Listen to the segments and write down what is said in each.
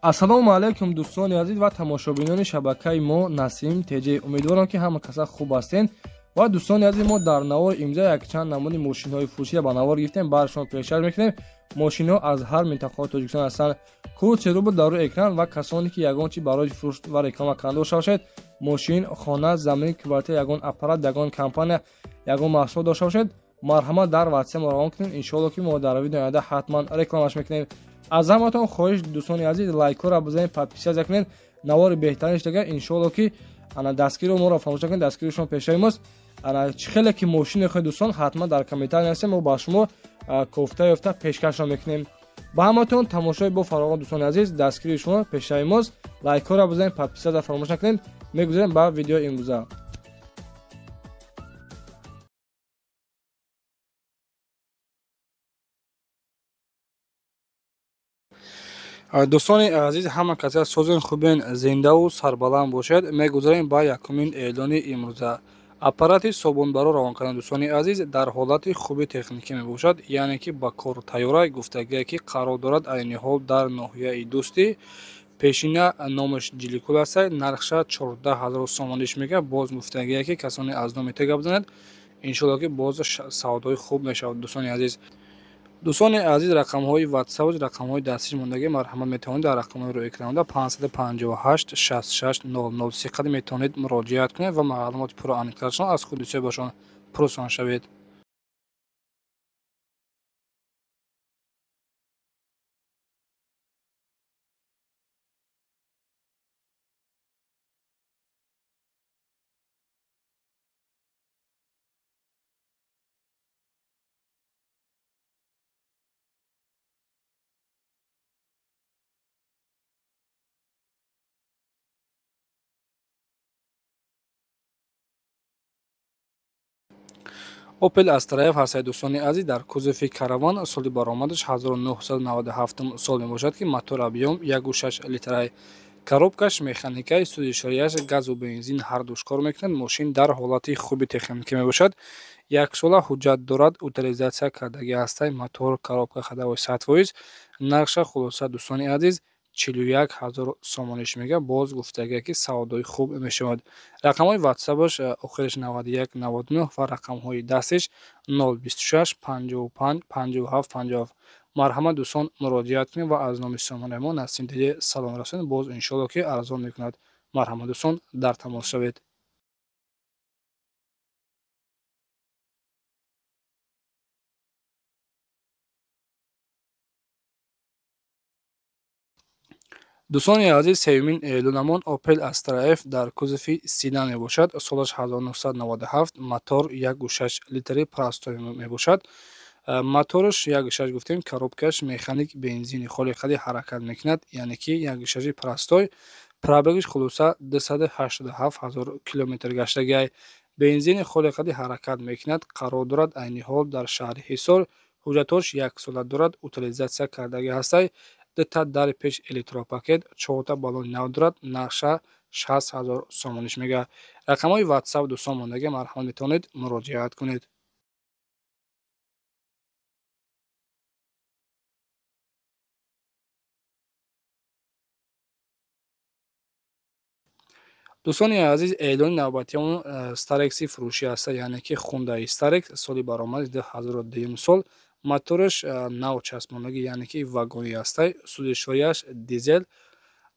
Ассалому алайкум дӯстони азиз ва тамошобинони шабакаи мо Насим ТЖ. Умедворам, ки ҳама каса хуб ҳастед. Ва дӯстони азиз, мо дар навори имза якчанд намуди мошинҳои фурӯширо ба навор гирифтем, бар шумо пешкаш мекунем. Мошинҳо аз ҳар минтақаҳои Тоҷикистон ҳастанд. Курси рубл дар рӯи экран ва касоне ки ягон чи барои фурӯш ва реклама кардан дошта бошед, мошин, хона, замин, квартира, ягон аппарат, ягон компания, ягон маҳсулот дошта бошед, марҳамат, дар ватсап мо равон кунед. Иншоалло, ки мо дар видеои оянда ҳатман рекламаш мекунем. Аз ҳаматон хоҳиш, дӯстони азиз, лайкҳоро бизанед, подписаться кунед, навори беҳтарин шудага. Иншоалло, ки ана дастгиро моро фаромӯш накунед, дастгири шумо пешаи мост. Ана чӣ хеле ки мошин мехоҳед, дӯстон, ҳатман дар комментарий нависед, мо ба шумо кофта ёфта пешкашро мекунем. Ба ҳаматон тамошои бо фароғон, дӯстони азиз, дастгири шумо пешаи мост. Лайкҳоро бизанед, подписаться фаромӯш накунед. Мегузарем ба видеои имрӯза. Дӯстони азиз, ҳама каса созен, хубен, зиндаву сарбаланд бошед. Мегузарем ба якумин эълони имрӯза. Аппарати собунбаро равон кардан, дӯстони азиз, дар ҳолати хуби техникӣ мебошад, яъне ки ба кор тайёра. Гуфтагие, ки қарор дорад айни ҳол дар ноҳияи Дӯстӣ, пешина номаш Ҷиликул аст. Нархша 14 000 сомониш мега. Боз гуфтагие, ки касоне аз номи те гап занад, иншоалло, ки боз савдои хуб мешавад. Дӯстони азиз, рақамҳои ватсап, рақамҳои дастиш мондагӣ. Марҳамат, метавонед дар рақамҳои рӯи экранда 558 66 00 сиқат метавонед муроҷиат кунед ва маълумоти пурра аниқтаршон аз худи соҳибашон пурсон шавед. Опел Астра Ф ҳастаи, дӯстони азиз, дар кузови караван, соли баромадаш 1997 сол мебошад, ки мотор объём 1,6 литрай, коробкаш механикаи, сӯзишворияш газу бензин ҳардуш кор мекунад. Мошин дар ҳолати хуби техникӣ мебошад, яксола ҳуҷҷат дорад, утилизация кардагӣ ҳастай. Мотор, коробка ходовой 100%. Нархша, хулоса, дӯстони азиз, 41 000 сомониш мега. Боз гуфтагия, ки савдои хуб мешавад. Рақамҳои ватсапаш охираш 91 99 ва рақамҳои дастиш 026 55 57 57. Марҳамат, дӯстон, муроҷиат кунед ва аз номи сомонаи мо Насим ТЖ салом расонед. Боз иншоалло, ки арзон мекунад. Марҳамат, дӯстон, дар тамос шавед. Дӯстони азиз, сеюмин эълонамон Опел Астра Ф дар кузови седан мебошад. Солаш 1997, мотор 1,6 литри простой мебошад. Мотораш 1,6 гуфтем, коробкаш механик, бензини холи қади ҳаракат мекунад, яъне ки 1,6 простой. Пробегаш, хулоса, 287 ҳазор километр гаштагиай. Бензини холи қади ҳаракат мекунад. Қарор дорад айни ҳол дар шаҳри Ҳисор. Ҳуҷҷатҳош яксола дорад, утилизация кардагӣ ҳастай. Дута дари пеш электропакет, чорта баллони нав дорад. Нархша 60 000 сомониш мега. Рақамҳои ватсап дӯстон мондагӣ, марҳамат, метавонед муроҷиат кунед. Дӯстони азиз, эълони навбатиамон Старекси фурӯшӣ аст, яъне ки Хундаи Старекс, соли баромади 2002 сол, мотораш нав часпондагӣ, яъне ки вагонӣ ҳастай, сӯзишворияш дизел,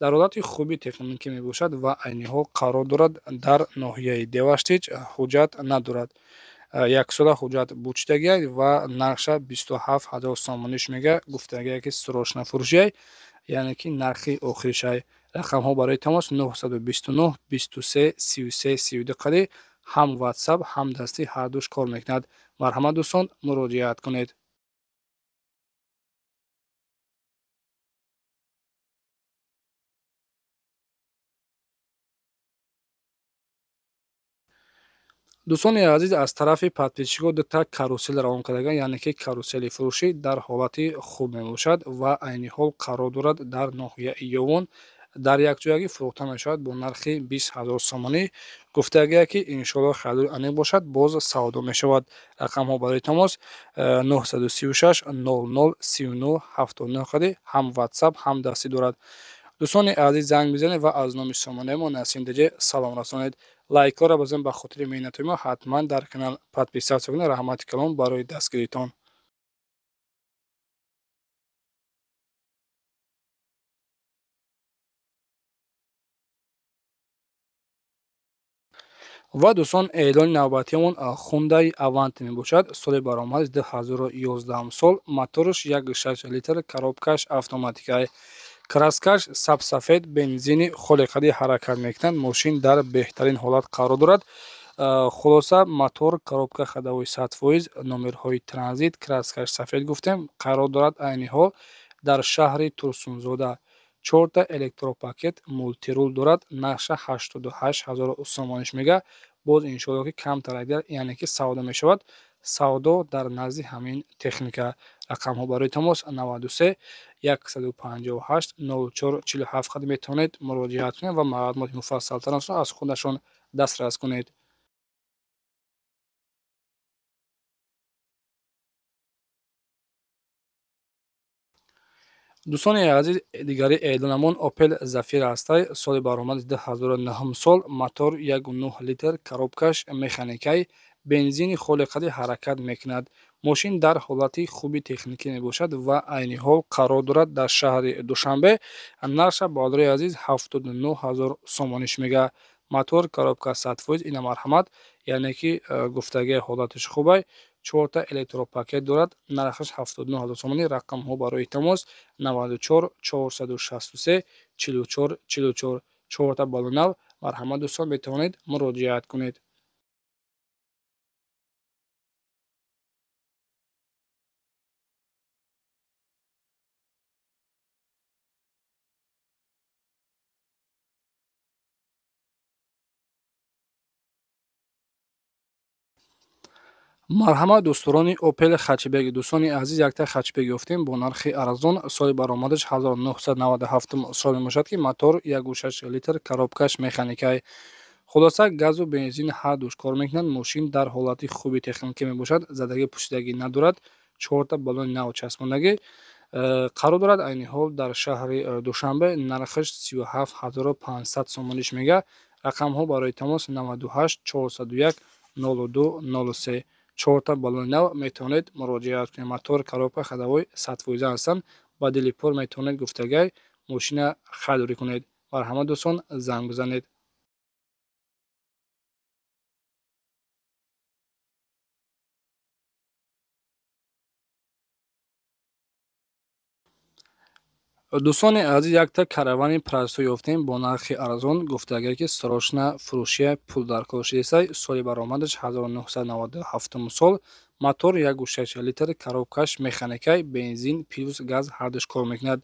дар ҳолати хуби техникӣ мебошад ва айни ҳол қарор дорад дар ноҳияи Деваштич. Ҳуҷҷат надорад, яксола ҳуҷҷат бучидагиай ва нархша 27 000 сомониш мега. Гуфтагиай, ки срочно фурӯшиай, яъне ки нархи охиришай. Рақамҳо барои тамос 929 23 33 32 қади ҳам ватсап, ҳам дастӣ ҳардуш кор мекунад. Марҳамат, дӯстон, муроҷиат кунед. Дӯстони азиз, аз тарафи подписчикҳо дута карусел равон кардаган, яъне ки карусели фурӯшӣ дар ҳолати хуб мебошад ва айни ҳол қарор дорад дар ноҳияи Ёвон. Дар якҷоягӣ фурӯхта мешавад бо нархи 20 000 сомонӣ. Гуфтагие, ки иншоалло харидори аниқ бошад, боз савдо мешавад. Рақамҳо барои тамос 936 00 39 79 қади ҳам ватсап, ҳам дастӣ дорад. Дӯстони азиз, занг бизанед ва аз номи сомонаи мо Насим ТЖ салом расонед. Лайкҳоро бизанед ба хотири меҳнатҳои мо, ҳатман дар канал подписаться кунед. Раҳмати калон барои дастгиритон. Ва дӯстон, эълони навбатиамон Хундай Аванте мебошад. Соли баромадаш 2011 сол, мотораш 1,6 литр, коробкаш автоматикай, краскаш сабсафед, бензини холиқадӣ ҳаракат мекунад. Мошин дар беҳтарин ҳолат қарор дорад. Хулоса, мотор, коробка ходовой 100%, номерҳои транзит, краскаш сафед гуфтем, қарор дорад айни ҳол дар шаҳри Турсунзода. Чорта электропакет, мультирул дорад. Нархша 88 000 сомониш мега. Боз иншоалло ки камтар агар, яъне ки савдо мешавад. Савдо дар назди ҳамин техника. Рақамҳо барои тамос 93 158 04 47 қад метавонед муроҷиат кунед ва маълумоти муфассалтарашро аз худашон дастрас кунед. Дӯстони азиз, дигари эълонамон Опел Зафира ҳастай. Соли баромади 2009 сол, мотор 1,9 литр, коробкаш механикай, бензини холиқадӣ ҳаракат мекунад. Мошин дар ҳолати хуби техникӣ мебошад ва айни ҳол қарор дорад дар шаҳри Душанбе. Нархша, бародарои азиз, 79 000 сомониш мега. Мотор, коробка 100%. Ина марҳамат, яъне ки гуфтагии ҳолаташ хубай, чорта электропакет дорад. Нархаш 79 000 сомонӣ. Рақамҳо барои тамос 94 463 44 44. Чорта балонав. Марҳамат, дӯстон, метавонед муроҷиат кунед. Марҳамат, дӯстдорони Опел Хэтчбек. Дӯстони азиз, якта хэтчбек ёфтем бо нархи арзон. Соли баромадаш 1997 сол мебошад, ки мотор 1,6 литр, коробкаш механикай. Хулоса, газу бензин ҳар душ кор мекунад. Мошин дар ҳолати хуби техникӣ мебошад, задагӣ пӯшидагӣ надорад, чорта балони нав часпондагӣ. Қарор дорад айни ҳол дар шаҳри Душанбе. Нархаш 37 500 сомониш мега. Рақамҳо барои тамос 98 401 02 03. Чорта балони нав, метавонед муроҷиат кунед. Мотор, коробка ходовой 100% ҳастанд. Ба дили пур метавонед, гуфтагай, мошина харидорӣ кунед. Марҳамат, дӯстон, занг бизанед. Дӯстони азиз, якта Каравани простой ёфтем бо нархи арзон. Гуфтагай ки срочно фурӯшия, пул дар кор шидисай. Соли баромадаш 1997 сол, мотор 1,6 литр, коробкаш механикай, бензин плюс газ ҳардуш кор мекунад.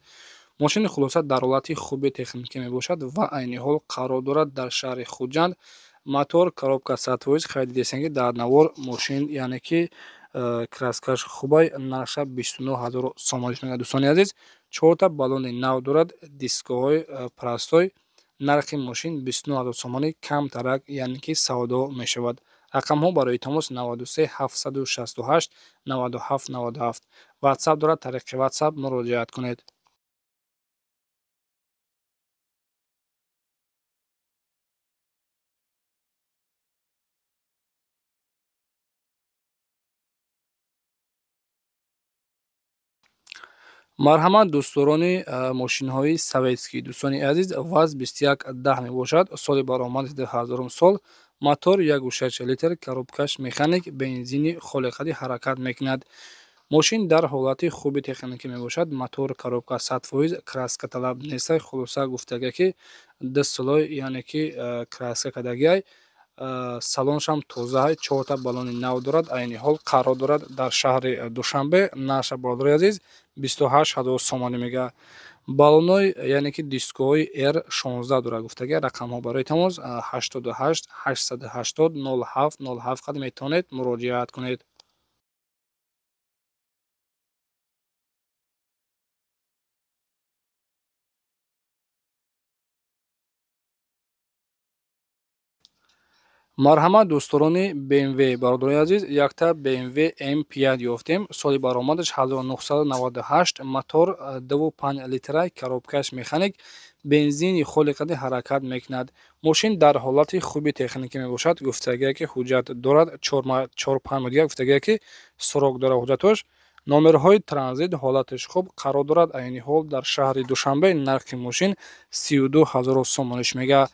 Мошини, хулоса, дар ҳолати хуби техникӣ мебошад ва айни ҳол қарор дорад дар шаҳри Хуҷанд. Мотор, коробка 100%. Хайди десен ки дар навор мошин, яъне ки краскаш хубай. Нархша 29 000 сомониш мегӯяд. Дӯстони азиз, чорта баллони нав дорад, дискоҳои простой. Нархи мошин 29 000 сомонӣ, камтарак, яъне ки савдо мешавад. Рақамҳо барои тамос 93 768 97 97. Ватсап дорад, тариқи ватсап муроҷиат кунед. Марҳамат, дӯстдорони мошинҳои советский. Дӯстони азиз, ВАЗ 2110 мебошад. Соли баромади 2000 сол, мотор 1,6 литр, коробкаш механик, бензини холиқадӣ ҳаракат мекунад. Мошин дар ҳолати хуби техникӣ мебошад. Мотор, коробка 100%, краска талаб нестай. Хулоса, гуфтага ки ду слой, яъне ки краска кардагиай, салоншам тозаҳай, чорта баллони нав дорад. Айни ҳол қарор дорад дар шаҳри Душанбе. Нархша, бародари азиз, 28 000 сомонӣ мега. Баллонои, яъне ки дискоҳои р 16 дорад, гуфтага. Рақамҳо барои тамос 88 880 07 07 қад метавонед муроҷиат кунед. Марҳамат, дӯстдорони BMW, бародарони азиз, якта BMW M5 ёфтем. Соли баромадаш 1998, мотор 2,5 литра, коробкаш механик, бензини холиқади ҳаракат мекунад. Мошин дар ҳолати хуби техникӣ мебошад. Гуфтагие ки ҳуҷҷат дорад, 4-5 моҳ дигар гуфтагие ки срок дорад ҳуҷҷатош. Номерҳои транзит, ҳолаташ хуб, қарор дорад айни ҳол дар шаҳри Душанбе. Нархи мошин 32 ҳазору сомониш мега.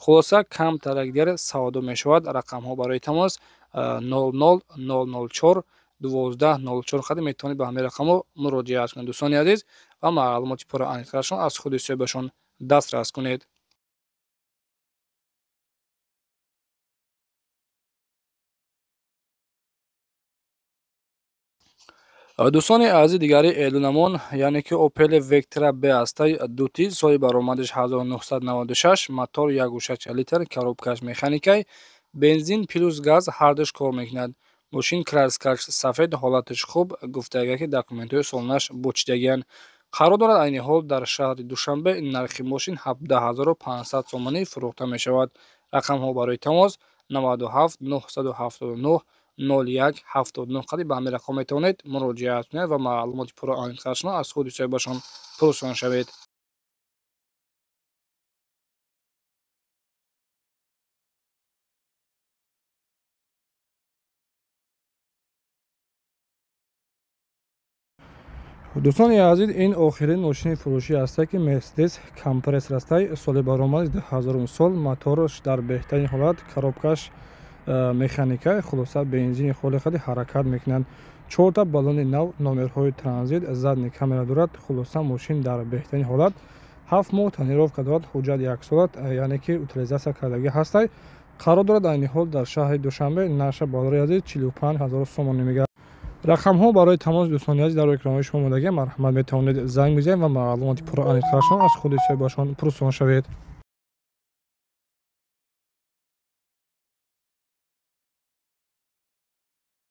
Хулоса, камтарак дигар савдо мешавад. Рақамҳо барои тамос 00 004 12 04 қади метавонед ба ҳамин рақамҳо муроҷиат кунед, дӯстони азиз, ва маълумоти пурра аниқтарашон аз худи соҳибашон дастрас кунед. Дӯстони азиз, дигари эълонамон, яъне ки Opel Vectra B ҳастай, дути, соли баромадаш 1996, мотор 1,6 литр, коробкаш механикай, бензин плюс газ ҳардуш кор мекунад. Мошин краскаш сафед, ҳолаташ хуб, гуфтага ки документҳои солонаш бучидагиянд. Қарор дорад айни ҳол дар шаҳри Душанбе. Нархи мошин 17 500 сомонӣ фурӯхта мешавад. Рақамҳо барои тамос 97 979 01 79 қади ба ҳамин рақам метавонед муроҷиат кунед ва маълумоти пурра аниқтарашонро аз худи соҳибашон пурсон шавед. Дӯстони азиз, ин охирин мошини фурӯшӣ ҳасте ки Мерседес Компрессор ҳастай. Соли баромади 2000 сол, мотораш дар беҳтарин ҳолат, коробкаш механика, хулоса, бензини холиқади ҳаракат мекунанд. Чорта баллони нав, номерҳои транзит, задний камера дорад. Хулоса, мошин дар беҳтарин ҳолат, 7 моҳ тонировка дорад, ҳуҷҷат яксолат, яъне ки утилизация кардагӣ ҳастай. Қарор дорад айни ҳол дар шаҳри Душанбе. Нархша, бародари азиз, 45 000 сомонӣ мегардад. Рақамҳо барои тамос, дӯстони азиз, дар экранҳои шумо омодагӣ. Марҳамат, метавонед занг бизанед ва маълумоти пурра аниқтарашон аз худи соҳибашон пурсон шавед.